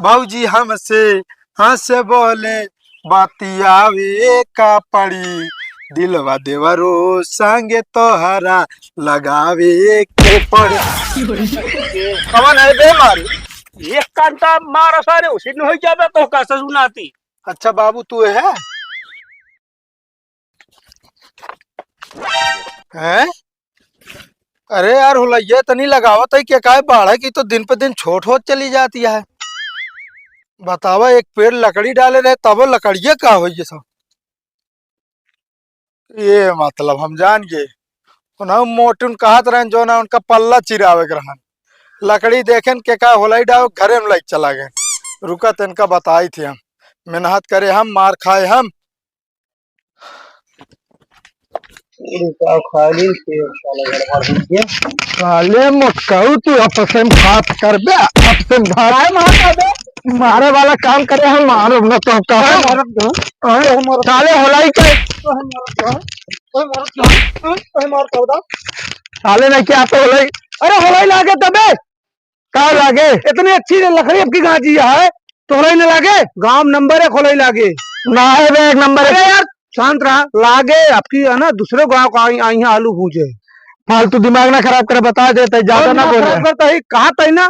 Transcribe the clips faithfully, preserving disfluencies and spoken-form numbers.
भौजी हमसे हंस बोले, बतियावे का पड़ी, दिलवा देवरो संगे तोहरा लगावे के पड़ी। कवन है बे मारी? एक कांटा मारा सारे, उसी न हो जाबे तो का सुनाती। अच्छा बाबू, तू है? हैं? अरे यार, हुलैया तनी लगावत है कि काय, बाढ़ है कि तो दिन पे दिन छोट होत चली जाती है। बतावा, एक पेड़ लकड़ी डाले रहे, तबो लकड़िये का होई ये सब। ये मतलब हम जान गए। उन्हें मोटुन कहत रहन, जो ना उनका पल्ला चिरावे के रहन। लकड़ी देखेन के का होलाई डाव, घरे में लाइक चला गए। रुका, तनका बताई थे हम। मेहनत करे हम, मार खाए हम। पूरी का खा ली, फिर साला गड़बड़ हो गया। साले मोटकाऊ, तू आपस में बात कर बे, आपस में बात। काय मारता बे? मारे वाला काम करे हम, मारो न तो का। ओए मरत गो, ओए मरत। साले होलाई के। ओए मरत गो, ओए मरत गो, ओए मरत गो। साले नहीं क्या तो होलाई। अरे होलाई लागे तबे। का लागे? इतनी अच्छी लकड़ी आपकी गांजी है, तो होलाई न लागे? गांव नंबर एक होलाई लागे। ना है बे, एक नंबर अरे एक। यार, शांत रहा, लागे आपकी है ना, दूसरे गांव का आई, आई है आलू भूजे। फालतू दिमाग ना खराब करे, बता देते, ज्यादा और ना ना बोले। खराब करता है, कहा तई ना,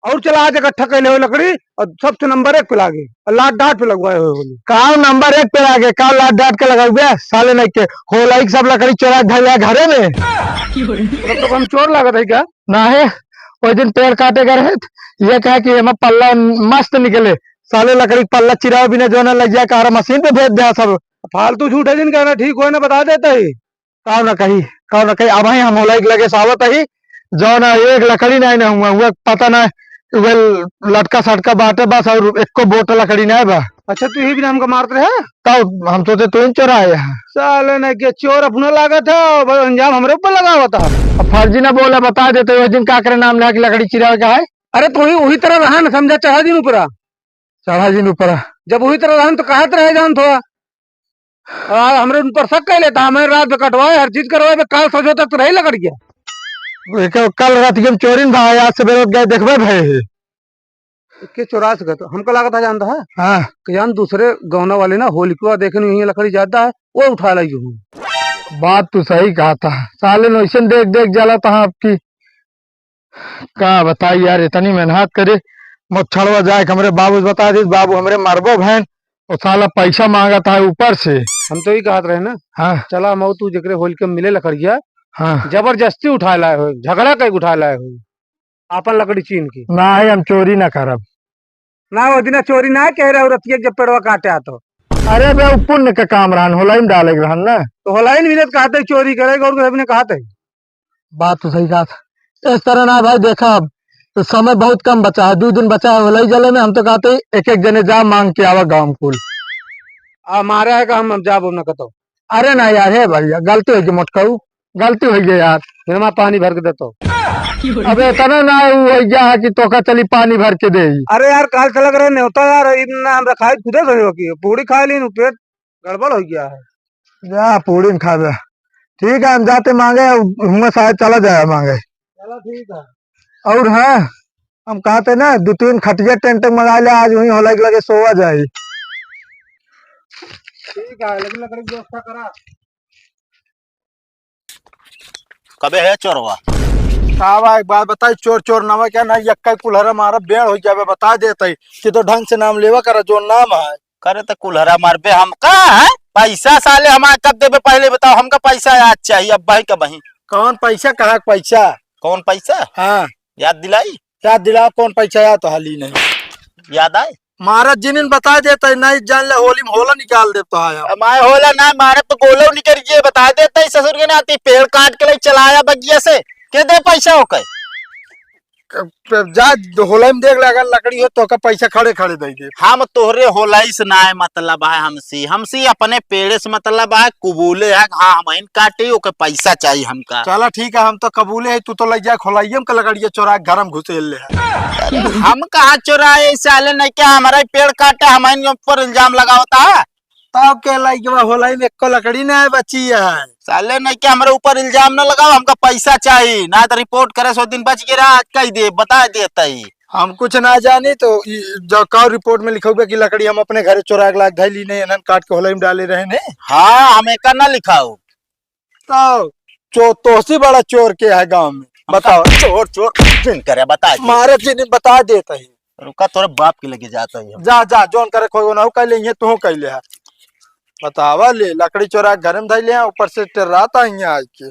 और चला आज इकट्ठा कैले हो लकड़ी, और सबसे नंबर एक पे लागे, और लाट डाट पे लगवाए हुए होली। का नंबर एक पे लागे, का लाट डाट के लगाऊ बे? साले नहीं के, होलाई के सब लकड़ी चोरा के धइले घरे में। मतलब तो हम चोर लागत है क्या? ना है, ओइ दिन पेड़ काटे गए रहे, त ये कहा कि एमा पल्ला मस्त निकले। साले लकड़ी के पल्ला चिरावे बिना जो ना लग जाए, कहा मशीन पे भेज दे सब। फालतू झूठे जिन कहना ठीक होए ना, बता देता ही। काव ना कही, काव ना कही, अब ही हम होलाई के लगे सावत ही, जो ना एक लकड़ी नहीं ना हुआ, हुआ पता ना, वे लटका सटका बाटे बस, और एको बोट लकड़ी नहीं बा। अच्छा, तू ही बिना हमका मारत रहे? तब हम सोचे तू ही चोर आए हैं। साले नहीं के चोर अपना लागत है, अब अंजाम हमरे ऊपर लगावत है। अब फर्जी ना बोला, बता देते, वह दिन का करे नाम लेके लकड़ी चिरावे का है। अरे तो वही, वही तरह रहा ना, समझा, चढ़ा दिन ऊपरा। चढ़ा दिन ऊपरा। जब वही तरह रहा तो कहत रहे जान थोड़ा। आ, हमरे ऊपर शक कर लेता, हमें रात में कटवाए, हर चीज करवाए, बे काल सजो तक तो रही लकड़िया। एक कल रात के हम चोरिन भाई, आज सवेरे उठ गए देखबे भाई। के चोरा सकत? हमका लागत है, जानता है? हाँ। कि जान दूसरे गौना वाले ना होलिकवा देखे नहीं, यहीं लकड़ी ज्यादा है, वो उठा लाई जो। बात तू सही कहा था, साले नैसन देख देख जाला था आपकी। का बताई यार, इतनी मेहनत करे, मोछड़वा जाए के हमरे बाबू से बता दी, बाबू हमरे मरबो भैन, वो साला पैसा मांगत है ऊपर से। हम तो ही कहत रहे ना। हाँ। चला मऊ तू जेकरे होलिके मिले लकड़िया, हाँ। जबरदस्ती उठा लाए हो, झगड़ा कई उठा लाए हो। आपन लकड़ी चीन के। नाही, हम चोरी ना करब। ना, वो दिना चोरी ना कह रहे, औरतिया जब पेड़वा काटे आतो। अरे बे, उ पुण्य के काम रहन, होलाई में डाले के रहन ना। तो होलाई में मिलत कहते चोरी करे, और कुछ भी नहीं कहते। बात तो सही कहा था। इस तरह ना भाई, देखा अब तो समय बहुत कम बचा है, दो दिन बचा है होलाई जले में, हम तो कहते एक एक जने जा मांग के आवा गाँव कुल। आ, मारे है का हम, हम जाबो ना कतो। अरे ना यार, हे भैया, गलती हो गई मोटकाऊ। गलती हो गई यार। फिर मैं पानी भर के देता हूँ। अबे इतना ना वो हो गया है कि तोका चली पानी भर के दे। अरे यार, काल से लग रहे न्योता यार, इतना हम रखाई खुदे से हो कि पूरी खा ली, पेट गड़बड़ हो गया है। जा पूरी न खाबे। ठीक है, हम जाते मांगे, हुआ शायद चला जाए मांगे। चलो ठीक है। और हाँ, हम कहते ना दो तीन खटिया टेंट मंगा ले, आज वहीं होलाई के लगे सोवा जाए। ठीक है, लेकिन लकड़ी की व्यवस्था करा। कबे है चोरवा? का बा, एक बात बताई, चोर चोर नवा क्या ना, यक्का कुल्हरा मारा बेड़ हो जावे, बता देत ही कि तो ढंग से नाम लेवा करा, जो नाम है। करे तो कुल्हरा मारबे हमका, है? पैसा साले हमारे कब देबे, पहले बताओ, हमका पैसा आज चाहिए, अब बही का बही। कौन पैसा, कहाँ के पैसा? कौन पैसा? हाँ। याद दिलाई? याद दिलाओ, कौन पैसा आया तो हाली नहीं। याद आए? मारा जिनिन बता देता है, नहीं जान ले, होली में होला निकाल दे तो आया। अब मैं होला ना, मारे तो गोलो निकल गए, बता देता है, ससुर के नाती पेड़ काट के ले चलाया बगिया से, के दे पैसा होकर? क-, क-, जा होलाई में देख ले, अगर लकड़ी हो तो का पैसा खड़े खड़े दे दे। हम तोहरे होलाई से ना है मतलब है हमसे, हमसे अपने पेड़े से मतलब है, कबूले है, हाँ, हम इन काटे, ओके पैसा चाहिए हमका। चला ठीक है, हम तो कबूले है, तू तो ले जा होलाई में का लकड़िया चोरा के घर में घुसेल ले है। अरे, हम कहाँ चोराए साले, नहीं क्या हमारा ही पेड़ काटा, हम इन ऊपर इल्जाम लगावता है। तब के लाइक बा होलाई में एको लकड़ी ना है बची है। साले नहीं क्या हमारे ऊपर इल्जाम ना लगाओ, हमका पैसा चाहिए, ना तो रिपोर्ट करे सौ दिन बच गया, आज कह दे, बता देता ही। हम कुछ ना जानी तो ई जो का रिपोर्ट में लिखउबे कि लकड़ी हम अपने घरे चोरा के लाग धइली नहीं, इन्हन काट के होलई में डाले रहे ने। हाँ, हम एकर ना लिखाऊ। तो चो-, तोहसी बड़ा चोर के है गाँव में? बताओ। चोर, चोर, जिन करे, बता दे। मारे जिन बता देत ही। रुका, तोरे बाप के लगे जात ही हम। जा, जा, जौन करे कोई ना हो, कह ले, ये तू कह ले है। बतावा ले, लकड़ी चोरा के घर में धइले हैं, ऊपर से टेर्रात आई है आज के।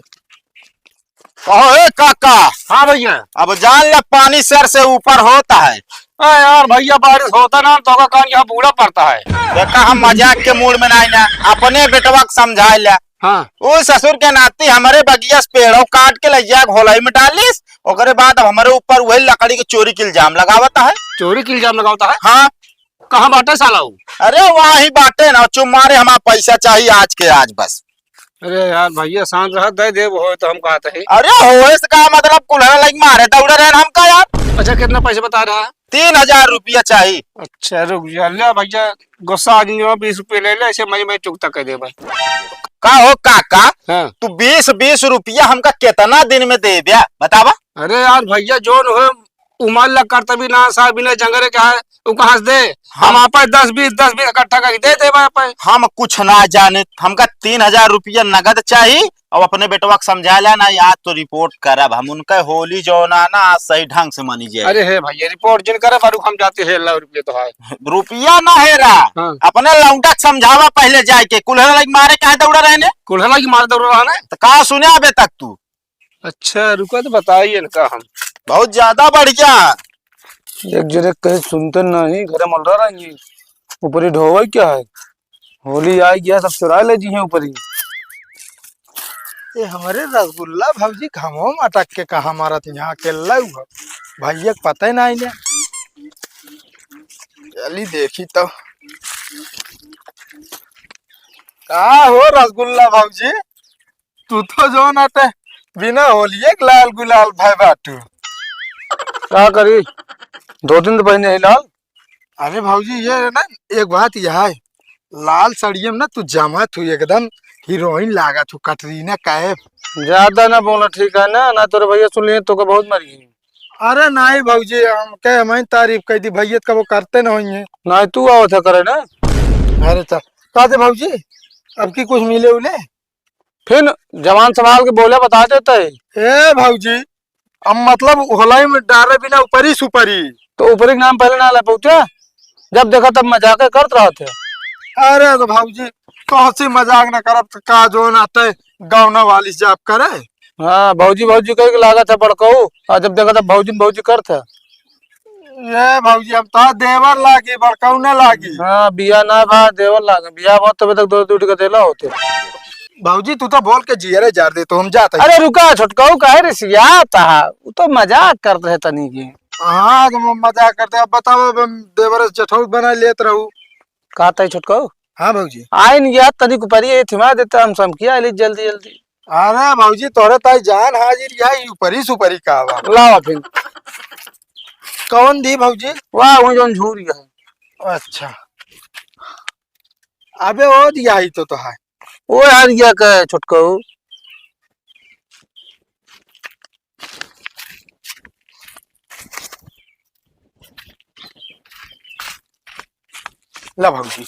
कहो, ए काका। हाँ भैया। अब जान ले, पानी सर से ऊपर होता है। अरे यार भैया, बारिश होता ना तो का कान यहाँ बूढ़ा पड़ता है। देखा, हम मजाक के मूड में नहीं ना, अपने बेटवा के समझा ले। हाँ। ओ ससुर के नाती हमरे बगिया से पेड़ों काट के लइया के होलई में डालिस, ओकरे बाद अब हमरे ऊपर वही लकड़ी के चोरी के इल्जाम लगावता है। चोरी के इल्जाम लगावता है? हाँ। कहाँ बाटे साला ऊ? अरे वही बाटे ना, चुप मारे, हमारा पैसा चाहिए आज के आज बस। अरे यार भैया, शांत रह, दे दे, वो तो हम कहते हैं। अरे होए से का मतलब, कुल्हड़ा लाइक मारे दौड़े रहे हमका यार। अच्छा, कितना पैसा बता रहा है? तीन हजार रुपया चाहिए। अच्छा, रुक जा, ले भैया, गुस्सा आ गया, बीस रुपये ले ले, ऐसे मजे में चुकता कर दे भाई। का हो काका, हाँ। तू बीस, बीस रुपया हमका कितना दिन में दे दिया, बतावा? अरे यार भैया, जोन हो उमर ला करता भी ना, साहब बिना जंगरे का है, उ कहाँ से दे? हम हाँ। आपस दस बीस, दस बीस इकट्ठा करके दे दे भाई अपन। हम कुछ ना जाने, हमका तीन हजार रुपया नगद चाहिए। अब अपने बेटवा के समझा ला ना, आज तो रिपोर्ट करब हम उनका, होली जौन आ ना, आज सही ढंग से मनी जाए। अरे हे भैया, रिपोर्ट जिन करे, बारू हम जाते हैं, ला रुपया तो है। रुपया ना हेरा, हाँ। अपने लौंडा के समझावा पहले जाए के, कुल्हड़ा लाइक मारे काहे दौड़ा रहे ने? कुल्हड़ा लाइक मारे दौड़ा रहा ने? तो का सुने अबे तक तू? अच्छा, रुका तो बताइए इनका हम। बहुत ज्यादा बढ़िया। एक जरे कहे सुनते नहीं, घरे मलरा रही। ऊपरी ढोवे क्या है? होली आई गया, सब चुराए ले जी हैं ऊपरी। ये हमारे रसगुल्ला भौजी घमवा में अटक के कहाँ मारत यहाँ अकेला हुआ। भैया के पता ही नहीं ने। चली देखी तो। का हो रसगुल्ला भौजी? तू तो जौन आटे बिना होलिये के लाल गुलाल भय बाटू। का करी, दो दिन तो पहले ही लाल। अरे भौजी, ये ना, एक बात यह है, लाल साड़िये में ना तू जमत हू, एकदम हीरोइन लागत हू, कटरीना कैफ। ज्यादा ना बोला, ठीक है ना, ना तोरे भैया सुन लिए तो का बहुत मरी। अरे नहीं भौजी, हमके हमारी तारीफ कर दी, भैया तो कबो करते ना होइए। नहीं, तू आवत है करे ना। अरे तो का दे भौजी, अब की कुछ मिले उले? फिर जवान संभाल के बोले, बता देता है। ए भौजी, अब मतलब होलाई में डारे बिना ऊपरी सुपरी। तो ऊपरी के नाम पहले ना ले पहुंचा, जब देखा तब मजाक करत रहत है। अरे तो भौजी, तो हंसी मजाक ना करब तो का जोन आते गाँव ना वाली से आप करे। हाँ, भौजी भौजी कह के लागत है बड़कऊ, और जब देखा तब भौजी न भौजी करत है। ये भौजी, हम तो देवर लागी, बड़कऊ ना लागी। हाँ, बिया ना बा, देवर लागे। बिया बहुत तबे तक दो, दो उठ के देला होते। भौजी, तू तो बोल के जियरे जार दे, तो हम जाते हैं। अरे रुका, छोटकऊ काहे रिसियात हा? वो तो मजाक करत रहे तनी के। हाँ, तो हम मजाक करते। अब बताओ, अब हम देवर से जेठऊ बना लेत रहू। का तई छोटकऊ? हाँ भौजी। आइन गया तनी कुपरी, ये थिमा देता, हम समकिया आइली जल्दी जल्दी। अरे भौजी, तोहरे ताई जान हाजिर, यही ऊपरी सुपरी का बा। लावा फिर। कौन दी भौजी? वाह, वो जौन झूर गया है। अच्छा। अबे वो दिया ही तो, तो है। वो यार गया का छोटकऊ। ला भौजी।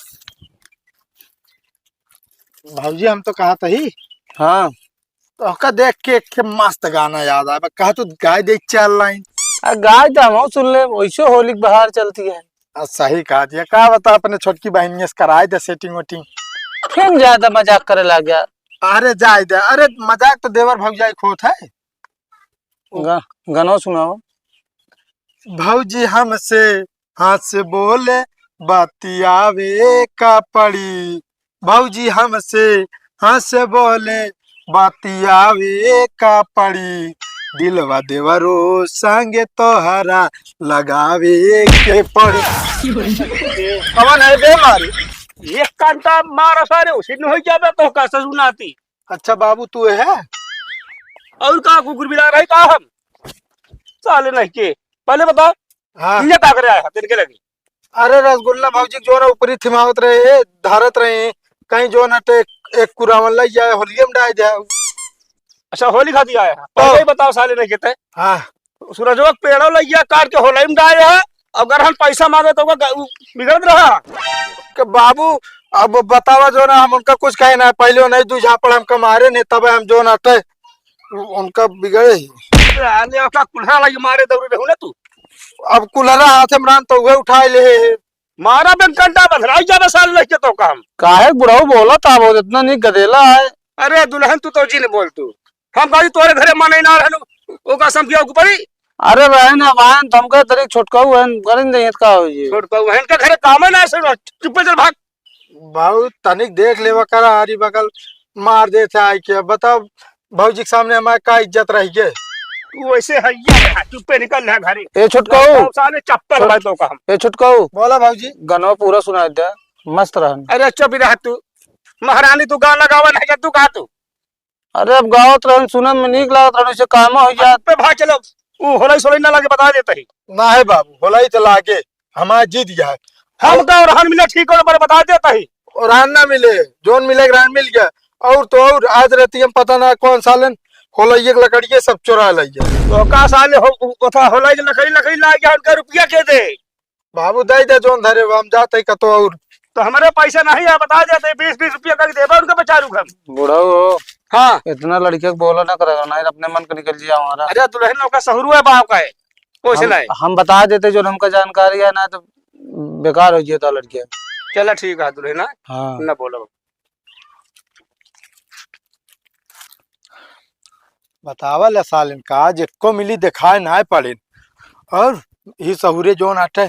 भौजी, हम तो कहत ही। हाँ। तो ओका देख के एक ठे मस्त गाना याद आवे। कहा तू गाय दे चार लाइन। आ, गाय तो हम सुन ले, वैसे होली के बहार चलती है। आ, सही कहा दिया। का बता, अपने छोटकी बहनिया से कराए दे सेटिंग वेटिंग। फिर ज्यादा मजाक करे लग गया। अरे जाए दे, अरे मजाक तो देवर भौजाई खोत है। गा-, गाना सुनाओ। भौजी हमसे हंस बोले बतियावे का पड़ी, भौजी हमसे हंस बोले बतियावे का पड़ी, दिलवा देवरो संगे तोहरा लगावे के पड़ी। कवन है बे मारी? एक कांटा मार सारे, उसी न हो जाबे तो कैसे सुनाती। अच्छा बाबू, तू है? और का कुकुर बिला रही का हम? साले नहीं के। पहले बता, हाँ। ये का करे आया तेरे के लगे? अरे रसगुल्ला भौजी के जो ना ऊपरी थिमावत रहे, धारत रहे, कहीं जो ना टे एक कुरावन लग जाए, होलिये में डाल दे। अच्छा, होली खाती आया है? पहले ही बताओ साले नहीं के ते। हाँ। सूरजवा के पेड़ो लगिया काट के होलई में डाले है, अगर हम पैसा मांगे तो ओका ग-, उ बिगड़त रहा। के बाबू, अब बतावा जो ना, हम उनका कुछ कहे ना, पहले नहीं दू झापड़ हमका मारे ने, तब हम जो ना ते उनका बिगड़े ही। अरे ओका कुल्हरा लगी मारे दौड़े रहू ना तू। अब कुल्हरा हाथ में रहन तो उहे उठाए ले। मारा बेंकंटा बधराई जाबे साल लइके तो काम। काहे बुढ़ऊ बोलत आबो, इतना नीक गदेला है। अरे दुल्हन, तू तो जिन बोल तू। हम कही तोरे घरे मन ना रहनु, ओका समझिया को पड़ी। अरे रहन अब आयन, त हमके तरीक छोटकाऊ हन, करिन दे का हो जी। छोटकाऊ हन के घरे कामे ना सुनो, चुप्पे चल भाग। बाबू तनिक देख लेवा करा, आरी बगल मार देते आइके। बताओ भौजी के सामने हमारे का इज्जत रही गे? तू वैसे है ये, चुप्पे निकल ना घरे। ए छोटकाऊ। साले चप्पल छोट- भाई तो का हम। ए छोटकाऊ। बोला भौजी। गनवा पूरा सुनाइ दे, मस्त रहन। अरे चुप रह तू, महारानी तू गाना गावा नहीं जा, तू गा तू। अरे अब गावत रहन, सुने में नीक लागत रहन, इसे कामो हो जात। पे भाई चलो, वो होलई सोलई ना लागे बता देता ही। ना है बाबू, होलई तो लागे, हमारा जीत गया है। हम तो और हन मिले ठीक और बता देता ही। और हन ना मिले, जोन मिले रहन मिल गया। और तो और आज राती हम पता ना कौन सालन होलई एक लकड़िए सब चुरा लइया। तो का साले हो, ओथा होलई लकड़ी, लकड़ी ला गया, उनका रुपया के दे। बाबू दे दे जोन धरे, हम जाते ही कतो और। तो हमारे पैसा नहीं है, बता देते, बीस बीस रुपया करके देबा उनका बेचारू हम। बुढ़ऊ हो। हाँ। इतना लड़के को बोला ना करेगा, नहीं अपने मन का निकल जिया हमारा। अरे दुल्हन ओका सहरुआ बाप का है, कुछ हम, नहीं। हम बता देते जो हमका जानकारी है ना, तो बेकार हो जाता लड़के। चला ठीक है दुल्हन, हाँ। हाँ। ना बोलो। बतावा ले सालिन का, आज एको मिली देखाए नाय पड़िन। और ई सहुरे जोन आटे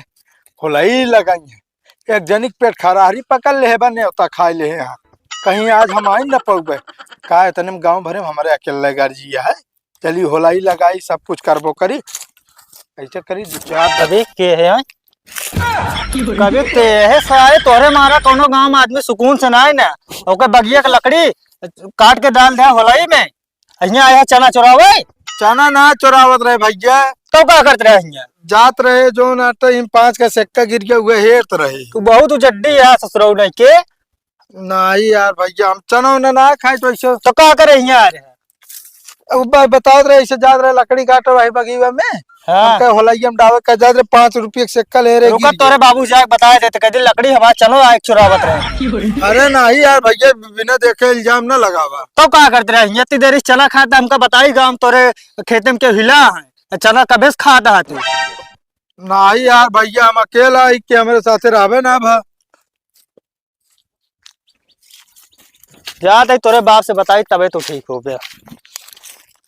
होलई लगाई है, एक जनिक पेट खरारी पकड़ ले है बा, नेवता खाए ले है। कहीं आज हम आई न पउबे का, इतने में गाँव भरे में हमरे अकेले गर्जिया है। चली होलई लगाई, सब कुछ करबो करी। ऐसे करी दो चार कभी के है, कभी ते है सारे तोहरे मारा कौनो गाँव में आदमी सुकून से ना है ना, ओके बगिया के लकड़ी काट के डाल दे होलई में। हियाँ आया चना चुरावे? चना ना चुरावत रहे भैया। तो का करत रहे हियाँ? जात रहे जो ना तो इन पाँच का सिक्का गिर गया, उहे हेरत रहे। तू बहुत उजड्डी है ससुरऊ नहीं के। नहीं यार भैया, हम चना उना ना खाए तो ऐसे। तो का करे हियाँ आ रहे? अब ब-, बतावत रहे ऐसे जात रहे लकड़ी काटे वही बगीवा में। हाँ। हमका होलैया में डावे का जात रहे, पाँच रुपये के सिक्का ले रहे, रुका, गिर गया। तोरे बाबू जाके बताए देते, कह दे लकड़ी हमार चनो आए चुरावत रहे। अरे नहीं यार भैया, बिना देखे इल्जाम ना लगावा। तो का करत रहे? इतनी देरी से चना खात हमका बताई गाँव तोरे खेते में के हिला है। चना कबे से खात है तू? नहीं यार भैया, हम अकेला ही के हमरे साथे रहबे ना भा। जा तई तोरे बाप से बताई तबे तो ठीक हो गया।